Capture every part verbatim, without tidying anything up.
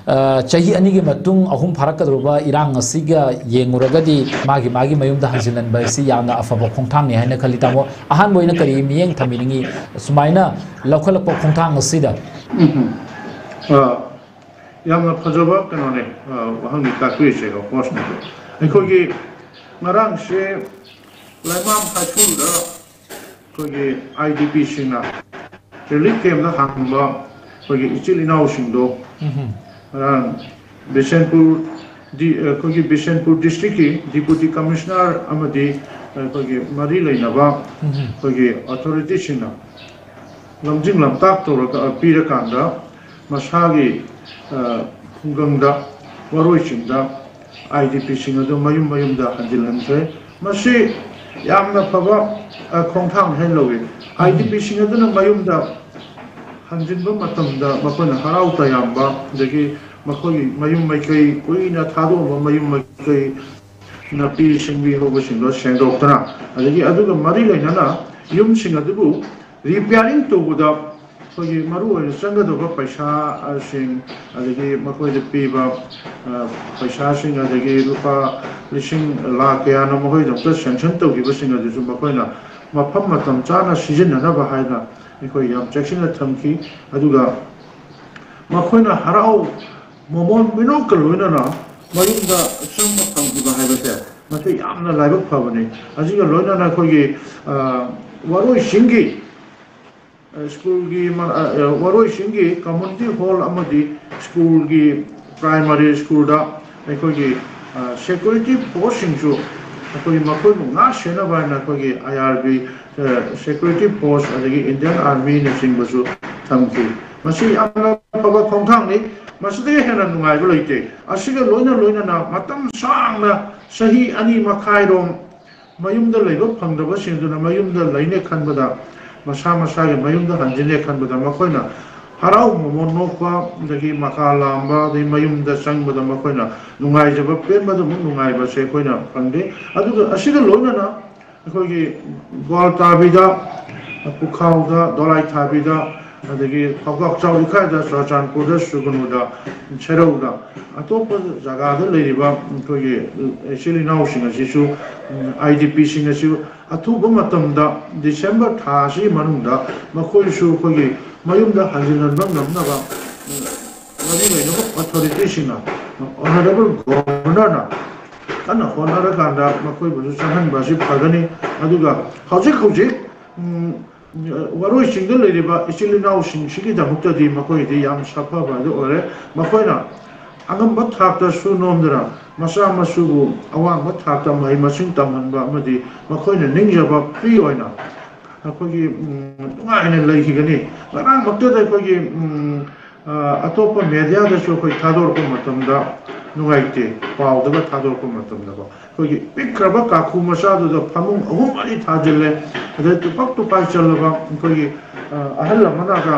ꯑ, ꯆꯍꯤ ꯑꯅꯤꯒꯤ ꯃꯇꯨꯡ, ꯑꯍꯨꯝ ꯐꯥꯔꯛꯀꯗꯧꯔꯕ ꯏꯔꯥꯡ ꯑꯁꯤꯒ ꯌꯦꯡꯉꯨꯔꯒꯗꯤ ꯃꯥꯒꯤ, ꯃꯥꯒꯤ ꯃꯌꯨꯝꯗ ꯍꯟꯖꯤꯜꯍꯟꯕ ꯑꯁꯤ ꯌꯥꯝꯅ ꯑꯐꯕ ꯈꯣꯡꯊꯥꯡꯅꯤ ꯍꯥꯏꯅ ꯈꯜꯂꯤ꯫ ꯇꯥꯃꯣ, ꯑꯍꯥꯟꯕ ꯑꯣꯏꯅ ꯀꯔꯤ ꯃꯤꯠꯌꯦꯡ ꯊꯝꯕꯤꯅꯤꯡꯉꯤ ꯁꯨꯃꯥꯏꯅ ꯂꯧꯈꯠꯂꯛꯄ ꯈꯣꯡꯊꯥꯡ ꯑꯁꯤꯗ? ꯎꯝ꯫ ꯑ, ꯌꯥꯝꯅ ꯐꯖꯕ ꯀꯩꯅꯣꯅꯦ, ꯑ, ꯋꯥꯍꯪꯅꯤ ꯇꯥꯛꯄꯤꯔꯤꯁꯦ, of course꯫ ꯑꯩꯈꯣꯏꯒꯤ ꯉꯔꯥꯡꯁꯦ ꯂꯩꯃꯥꯝ ꯍꯥꯏꯁ꯭ꯀꯨꯜꯗ ꯑꯩꯈꯣꯏꯒꯤ IDPꯁꯤꯡꯅ relief campꯇ ꯍꯥꯡꯕ ꯑꯩꯈꯣꯏꯒꯤ ꯏꯆꯤꯜ ꯏꯅꯥꯎꯁꯤꯡꯗꯣ, ꯎꯝ꯫ ꯉꯔꯥꯡ ꯕꯤꯁꯦꯟꯄꯨꯔ ꯗꯤ-, ꯑꯩꯈꯣꯏꯒꯤ ꯕꯤꯁꯦꯟꯄꯨꯔ districtꯀꯤ Deputy Commissioner ꯑꯃꯗꯤ ꯑꯩꯈꯣꯏꯒꯤ ꯃꯔꯤ ꯂꯩꯅꯕ ꯎꯝ꯫ ꯑꯩꯈꯣꯏꯒꯤ authorityꯁꯤꯡꯅ ꯂꯝꯖꯤꯡ ꯂꯝꯇꯥꯛ ꯇꯧꯔꯒ, ꯄꯤꯔꯀꯥꯟꯗ ꯃꯁꯥꯒꯤ, ꯑ, ꯈꯨꯡꯒꯪꯗ, ꯋꯥꯔꯣꯏꯁꯤꯡꯗ IDPꯁꯤꯡ ꯑꯗꯨ ꯃꯌꯨꯝ ꯃꯌꯨꯝꯗ ꯍꯟꯖꯤꯜꯍꯟꯈ꯭ꯔꯦ꯫ ꯃꯁꯤ ꯌꯥꯝꯅ ꯐꯕ, ꯑ, ꯈꯣꯡꯊꯥꯡ ꯍꯥꯏꯅ ꯂꯧꯏ꯫ IDPꯁꯤꯡ ꯑꯗꯨꯅ ꯃꯌꯨꯝꯗ ꯍꯟꯖꯤꯟꯕ ꯃꯇꯝꯗ ꯃꯈꯣꯏꯅ ꯍꯔꯥꯎ ꯇꯌꯥꯝꯕ, ꯑꯗꯒꯤ ꯃꯈꯣꯏꯒꯤ ꯃꯌꯨꯝ ꯃꯩꯀꯩ, ꯀꯨꯏꯅ ꯊꯥꯗꯣꯛꯑꯝꯕ ꯃꯌꯨꯝ ꯃꯩꯀꯩ, ꯅꯥꯄꯤ ꯁꯤꯡꯕꯤ ꯍꯧꯕꯁꯤꯡꯗꯣ ꯁꯦꯡꯗꯣꯛꯇꯅ, ꯑꯗꯒꯤ ꯑꯗꯨꯒ ꯃꯔꯤ ꯂꯩꯅꯅ ꯌꯨꯝꯁꯤꯡ ꯑꯗꯨꯕꯨ repairing ꯇꯧꯕꯗ ꯑꯩꯈꯣꯏꯒꯤ ꯃꯔꯨꯑꯣꯏꯅ ꯆꯪꯒꯗꯕ ꯄꯩꯁꯥꯁꯤꯡ, ꯑꯗꯒꯤ ꯃꯈꯣꯏꯗ ꯄꯤꯕ, ꯑ, ꯄꯩꯁꯥꯁꯤꯡ, ꯑꯗꯒꯤ ꯂꯨꯄꯥ ꯂꯤꯁꯤꯡ ꯂꯥꯈ ꯀꯌꯥꯅꯣ ꯃꯈꯣꯏꯒꯤꯗꯃꯛꯇ sanction ꯇꯧꯈꯤꯕꯁꯤꯡ ꯑꯗꯨꯁꯨ ꯃꯈꯣꯏꯅ ꯃꯐꯝ ꯃꯇꯝ ꯆꯥꯅ ꯁꯤꯖꯤꯟꯅꯅꯕ ꯍꯥꯏꯅ ꯑꯩꯈꯣꯏ ꯌꯥꯝ ꯆꯦꯛꯁꯤꯟꯅ ꯊꯝꯈꯤ꯫ ꯑꯗꯨꯒ ꯃꯈꯣꯏꯅ ꯍꯔꯥꯎ ꯃꯃꯣꯟ ꯃꯤꯅꯣꯛꯀ ꯂꯣꯏꯅꯅ ꯃꯌꯨꯝꯗ ꯆꯪꯕ ꯐꯪꯈꯤꯕ ꯍꯥꯏꯕꯁꯦ ꯃꯁꯤ ꯌꯥꯝꯅ ꯂꯥꯏꯕꯛ ꯐꯕꯅꯤ꯫ ꯑꯁꯤꯒ ꯂꯣꯏꯅꯅ ꯑꯩꯈꯣꯏꯒꯤ, ꯑ, ꯋꯥꯔꯣꯏꯁꯤꯡꯒꯤ, ꯑ, ꯁ꯭ꯀꯨꯜꯒꯤ ꯃ-, ꯑ, ꯑ, ꯋꯥꯔꯣꯏꯁꯤꯡꯒꯤ community hall ꯑꯃꯗꯤ ꯁ꯭ꯀꯨꯜꯒꯤ primary ꯁ꯭ꯀꯨꯜꯗ ꯑꯩꯈꯣꯏꯒꯤ, ꯑ, security forceꯁꯤꯡꯁꯨ ꯑꯩꯈꯣꯏꯒꯤ ꯃꯈꯣꯏꯕꯨ ꯉꯥꯛ ꯁꯦꯟꯅꯕ ꯍꯥꯏꯅ ꯑꯩꯈꯣꯏꯒꯤ IRB, ꯑ, security force ꯑꯗꯒꯤ Indian Armyꯅꯆꯤꯡꯕꯁꯨ ꯊꯝꯈꯤ꯫ ꯃꯁꯤ ꯌꯥꯝꯅ ꯐꯕ ꯈꯣꯡꯊꯥꯡꯅꯤ꯫ ꯃꯁꯤꯗꯒꯤ ꯍꯦꯟꯅ ꯅꯨꯡꯉꯥꯏꯕ ꯂꯩꯇꯦ꯫ ꯑꯁꯤꯒ ꯂꯣꯏꯅ ꯂꯣꯏꯅꯅ ꯃꯇꯝ ꯁꯥꯡꯅ ꯆꯍꯤ ꯑꯅꯤ ꯃꯈꯥꯏꯔꯣꯝ ꯃꯌꯨꯝꯗ ꯂꯩꯕ ꯐꯪꯗꯕꯁꯤꯡꯗꯨꯅ ꯃꯌꯨꯝꯗ ꯂꯩꯅꯦ ꯈꯟꯕꯗ, ꯃꯁꯥ ꯃꯁꯥꯒꯤ ꯃꯌꯨꯝꯗ ꯍꯟꯖꯤꯟꯅꯦ ꯈꯟꯕꯗ ꯃꯈꯣꯏꯅ ꯍꯔꯥꯎ ꯃꯃꯣꯟ ꯅꯣꯛꯄ, ꯑꯗꯒꯤ ꯃꯀꯥ ꯂꯥꯝꯕ, ꯑꯗꯩ ꯃꯌꯨꯝꯗ ꯆꯪꯕꯗ ꯃꯈꯣꯏꯅ ꯅꯨꯡꯉꯥꯏꯖꯕ ꯄꯦꯟꯕꯗꯨꯃꯨꯛ ꯅꯨꯡꯉꯥꯏꯕꯁꯦ ꯑꯩꯈꯣꯏꯅ ꯐꯪꯗꯦ꯫ ꯑꯗꯨꯒ ꯑꯁꯤꯒ ꯂꯣꯏꯅꯅ ꯑꯩꯈꯣꯏꯒꯤ ꯒ꯭ꯋꯥꯜꯇꯥꯕꯤꯗ, ꯄꯨꯈꯥꯎꯗ, ꯗꯣꯂꯥꯏꯊꯥꯕꯤꯗ, ꯑꯗꯒꯤ ꯊꯧꯀꯥꯛ ꯆꯥꯎ ꯏꯈꯥꯏꯗ, ꯆꯨꯔꯆꯥꯟꯄꯨꯔꯗ, ꯁꯨꯒꯅꯨꯗ, ꯁꯦꯔꯧꯗ, ꯑꯇꯣꯞꯄ ꯖꯒꯥꯗ ꯂꯩꯔꯤꯕ ꯑꯩꯈꯣꯏꯒꯤ ꯏꯆꯤꯜ ꯏꯅꯥꯎꯁꯤꯡ ꯑꯁꯤꯁꯨ, ꯑꯥꯏ ꯗꯤ ꯄꯤꯁꯤꯡ ꯑꯁꯤ ꯑꯊꯨꯕ ꯃꯇꯝꯗ, ꯗꯤꯁꯦꯝꯕꯔ ꯊꯥ ꯑꯁꯤꯒꯤ ꯃꯅꯨꯡꯗ ꯃꯈꯣꯏꯁꯨ ꯑꯩꯈꯣꯏꯒꯤ ꯃꯌꯨꯝꯗ ꯍꯟꯖꯤꯟꯍꯟꯕ ꯉꯝꯅꯕ ꯃꯔꯤ ꯂꯩꯅꯕ ꯑꯣꯊꯣꯔꯤꯇꯤꯁꯤꯡꯅ, ꯑꯣꯅꯔꯦꯕꯜ ꯒꯣꯚꯔꯅꯔꯅ ꯀꯟꯅ ꯍꯣꯠꯅꯔꯀꯥꯟꯗ ꯃꯈꯣꯏꯕꯨꯁꯨ ꯆꯪꯍꯟꯕ ꯑꯁꯤ ꯐꯒꯅꯤ꯫ ꯑꯗꯨꯒ ꯍꯧꯖꯤꯛ ꯍꯧꯖꯤꯛ, ꯎꯝ, ꯋꯥꯔꯣꯏꯁꯤꯡꯗ ꯂꯩꯔꯤꯕ ꯏꯆꯤꯜ ꯏꯅꯥꯎꯁꯤꯡꯁꯤꯒꯤꯗꯃꯛꯇꯗꯤ ꯃꯈꯣꯏꯒꯤꯗꯤ ꯌꯥꯝ ꯁꯥꯐꯕ ꯑꯗꯨ ꯑꯣꯏꯔꯦ꯫ ꯃꯈꯣꯏꯅ ꯑꯉꯝꯕ ꯊꯥꯛꯇ ꯁꯨ ꯅꯣꯝꯗꯨꯅ ꯃꯆꯥ ꯃꯁꯨꯕꯨ ꯑꯋꯥꯡꯕ ꯊꯥꯛꯇ ꯃꯍꯩ ꯃꯁꯤꯡ ꯇꯝꯍꯟꯕ ꯑꯃꯗꯤ ꯃꯈꯣꯏꯅ ꯅꯤꯡꯖꯕ ꯐ꯭ꯔꯤ ꯑꯣꯏꯅ ꯑꯩꯈꯣꯏꯒꯤ, ꯎꯝ, ꯅꯨꯡꯉꯥꯏꯅ ꯂꯩꯈꯤꯒꯅꯤ꯫ ꯉꯔꯥꯡꯃꯛꯇꯗ ꯑꯩꯈꯣꯏꯒꯤ, ꯎꯝ, ꯑ, ꯑꯇꯣꯞꯄ ꯃꯦꯗꯤꯌꯥꯗꯁꯨ ꯑꯩꯈꯣꯏ ꯊꯥꯗꯣꯔꯛꯄ ꯃꯇꯝꯗ ꯅꯨꯡꯉꯥꯏꯇꯦ, ꯄꯥꯎꯗꯒ ꯊꯥꯗꯣꯔꯛꯄ ꯃꯇꯝꯗꯀꯣ꯫ ꯑꯩꯈꯣꯏꯒꯤ ꯄꯤꯛꯈ꯭ꯔꯕ ꯀꯥꯈꯨ ꯃꯆꯥꯗꯨꯗ ꯐꯃꯨꯡ ꯑꯍꯨꯝ ꯃꯔꯤ ꯊꯥꯖꯤꯜꯂꯦ꯫ ꯑꯗꯩ ꯇꯨꯄꯛ ꯇꯨꯄꯥꯏ ꯆꯜꯂꯕ ꯑꯩꯈꯣꯏꯒꯤ, ꯑ, ꯑꯍꯜ ꯑꯃꯅꯒ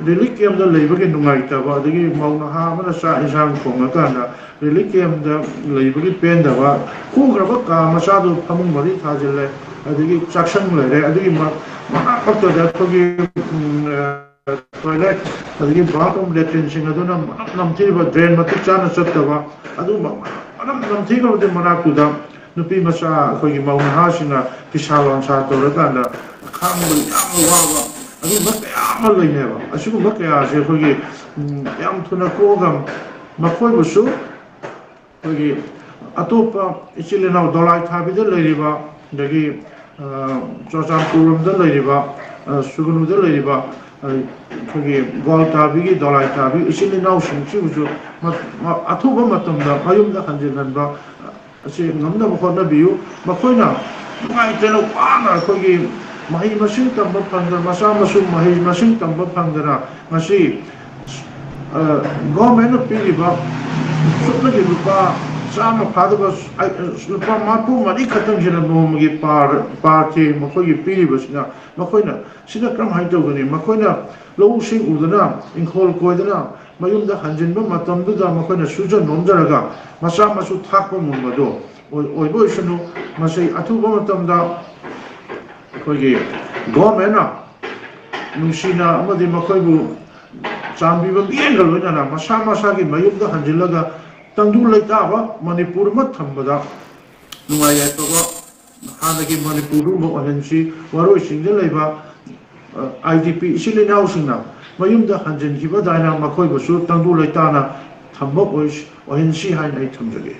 ꯔꯤꯂꯤꯐ ꯀꯦꯝꯗ ꯂꯩꯕꯒꯤ ꯅꯨꯡꯉꯥꯏꯇꯕ, ꯑꯗꯒꯤ ꯃꯧ ꯅꯍꯥ ꯑꯃꯅ ꯆꯥꯛ ꯏꯟꯁꯥꯡ ꯊꯣꯡꯉꯀꯥꯟꯗ ꯔꯤꯂꯤꯐ ꯀꯦꯝꯗ ꯂꯩꯕꯒꯤ ꯄꯦꯟꯗꯕ, ꯍꯨꯈ꯭ꯔꯕ ꯀꯥ ꯃꯆꯥꯗꯨ ꯐꯃꯨꯡ ꯃꯔꯤ ꯊꯥꯖꯤꯜꯂꯦ, ꯑꯗꯒꯤ ꯆꯥꯛꯁꯪ ꯂꯩꯔꯦ, ꯑꯗꯨꯒꯤ ꯃ-, ꯃꯅꯥꯛ ꯅꯛꯄꯗ ꯑꯩꯈꯣꯏꯒꯤ, ꯎꯝ, ꯑ, ꯇꯣꯏꯂꯦꯠ, ꯑꯗꯒꯤ ꯕꯥꯠꯔꯨꯝ, ꯂꯦꯇ꯭ꯔꯤꯟꯁꯤꯡ ꯑꯗꯨꯅ ꯃꯅꯝ ꯅꯝꯊꯤꯔꯤꯕ, ꯗ꯭ꯔꯦꯟ ꯃꯇꯤꯛ ꯆꯥꯅ ꯆꯠꯇꯕ, ꯑꯗꯨꯒꯨꯝꯕ ꯃꯅꯝ ꯅꯝꯊꯤꯈ꯭ꯔꯕꯗꯤ ꯃꯅꯥꯛꯇꯨꯗ ꯅꯨꯄꯤ ꯃꯆꯥ ꯑꯩꯈꯣꯏꯒꯤ ꯃꯧ ꯅꯍꯥꯁꯤꯡꯅ ꯐꯤꯁꯥ ꯂꯣꯟꯁꯥ ꯇꯧꯔꯀꯥꯟꯗ ꯈꯥꯡꯕꯗ ꯌꯥꯝꯅ ꯋꯥꯕ, ꯑꯗꯨꯒꯨꯝꯕ ꯀꯌꯥ ꯑꯃ ꯂꯩꯅꯦꯕ꯫ ꯑꯁꯤꯒꯨꯝꯕ ꯀꯌꯥꯁꯦ ꯑꯩꯈꯣꯏꯒꯤ, ꯎꯝ, ꯌꯥꯝ ꯊꯨꯅ ꯀꯣꯛꯑꯒ ꯃꯈꯣꯏꯕꯨꯁꯨ ꯑꯩꯈꯣꯏꯒꯤ ꯑꯇꯣꯞꯄ ꯏꯆꯤꯜ ꯏꯅꯥꯎ ꯗꯣꯂꯥꯏ ꯊꯥꯕꯤꯗ ꯂꯩꯔꯤꯕ, ꯑꯗꯒꯤ, ꯑ, ꯆꯨꯔꯆꯥꯟꯄꯨꯔ ꯂꯣꯝꯗ ꯂꯩꯔꯤꯕ, ꯑ, ꯁꯨꯒꯅꯨꯗ ꯂꯩꯔꯤꯕ, ꯑ, ꯑꯩꯈꯣꯏꯒꯤ ꯒ꯭ꯋꯥꯜ ꯊꯥꯕꯤꯒꯤ, ꯗꯣꯂꯥꯏ ꯊꯥꯕꯤ ꯏꯆꯤꯜ ꯏꯅꯥꯎꯁꯤꯡꯁꯤꯕꯨꯁꯨ ꯃ-, ꯃ-, ꯑꯊꯨꯕ ꯃꯇꯝꯗ ꯃꯌꯨꯝꯗ ꯍꯟꯖꯤꯜꯍꯟꯕ ꯑꯁꯤ ꯉꯝꯅꯕ ꯍꯣꯠꯅꯕꯤꯌꯨ꯫ ꯃꯈꯣꯏꯅ ꯅꯨꯡꯉꯥꯏꯇꯅ ꯋꯥꯅ ꯑꯩꯈꯣꯏꯒꯤ ꯃꯍꯩ ꯃꯁꯤꯡ ꯇꯝꯕ ꯐꯪꯗꯅ, ꯃꯆꯥ ꯃꯁꯨ ꯃꯍꯩ ꯃꯁꯤꯡ ꯇꯝꯕ ꯐꯪꯗꯅ ꯉꯁꯤ, ꯑ, ꯒꯣꯔꯃꯦꯟꯅ ꯄꯤꯔꯤꯕ ꯁꯨꯞꯅꯒꯤ ꯂꯨꯄꯥ ꯆꯥꯝꯃ ꯐꯥꯗꯕ, ꯑ, ꯂꯨꯄꯥ ꯃꯔꯤꯐꯨ ꯃꯔꯤ ꯈꯛꯇꯪꯁꯤꯅ ꯅꯣꯡꯃꯒꯤ ꯄꯥꯔ, ꯄꯥꯔ ꯊꯤ ꯃꯈꯣꯏꯒꯤ ꯄꯤꯔꯤꯕꯁꯤꯅ, ꯃꯈꯣꯏꯅ ꯁꯤꯗ ꯀꯔꯝꯍꯥꯏꯅ ꯇꯧꯒꯅꯤ? ꯃꯈꯣꯏꯅ ꯂꯧꯁꯤꯡ ꯎꯗꯅ, ꯏꯪꯈꯣꯜ ꯀꯣꯏꯗꯅ, ꯃꯌꯨꯝꯗ ꯍꯟꯖꯤꯟꯕ ꯃꯇꯝꯗꯨꯗ ꯃꯈꯣꯏꯅ ꯁꯨꯖ ꯅꯣꯝꯖꯔꯒ ꯃꯆꯥ ꯃꯁꯨ ꯊꯥꯛꯄ ꯉꯝꯕꯗꯣ ꯑꯣꯏ-, ꯑꯣꯏꯕ ꯑꯣꯏꯁꯅꯨ꯫ ꯃꯁꯤ ꯑꯊꯨꯕ ꯃꯇꯝꯗ ꯑꯩꯈꯣꯏꯒꯤ ꯒꯣꯔꯃꯦꯟꯅ ꯅꯨꯡꯁꯤꯅ ꯑꯃꯗꯤ ꯃꯈꯣꯏꯕꯨ ꯆꯥꯟꯕꯤꯕ ꯃꯤꯠꯌꯦꯡꯒ ꯂꯣꯏꯅꯅ ꯃꯁꯥ ꯃꯁꯥꯒꯤ ꯃꯌꯨꯝꯗ ꯍꯟꯖꯤꯜꯂꯒ ꯇꯪꯗꯨ ꯂꯩꯇꯥꯕ ꯃꯅꯤꯄꯨꯔ ꯑꯃ ꯊꯝꯕꯗ ꯅꯨꯡꯉꯥꯏ ꯌꯥꯏꯐꯕ ꯍꯥꯟꯅꯒꯤ ꯃꯅꯤꯄꯨꯔꯒꯨꯝꯕ ꯑꯣꯏꯍꯟꯁꯤ꯫ ꯋꯥꯔꯣꯏꯁꯤꯡꯗ ꯂꯩꯕ, ꯑ, IDP ꯏꯆꯤꯜ ꯏꯅꯥꯎꯁꯤꯡꯅ ꯃꯌꯨꯝꯗ ꯍꯟꯖꯤꯟꯈꯤꯕ ꯑꯗꯨꯃꯥꯏꯅ ꯃꯈꯣꯏꯕꯨꯁꯨ ꯇꯪꯗꯨ ꯂꯩꯇꯥꯅ ꯊꯝꯕ ꯑꯣꯏ-, ꯑꯣꯏꯍꯟꯁꯤ ꯍꯥꯏꯅ ꯑꯩ ꯊꯝꯖꯒꯦ꯫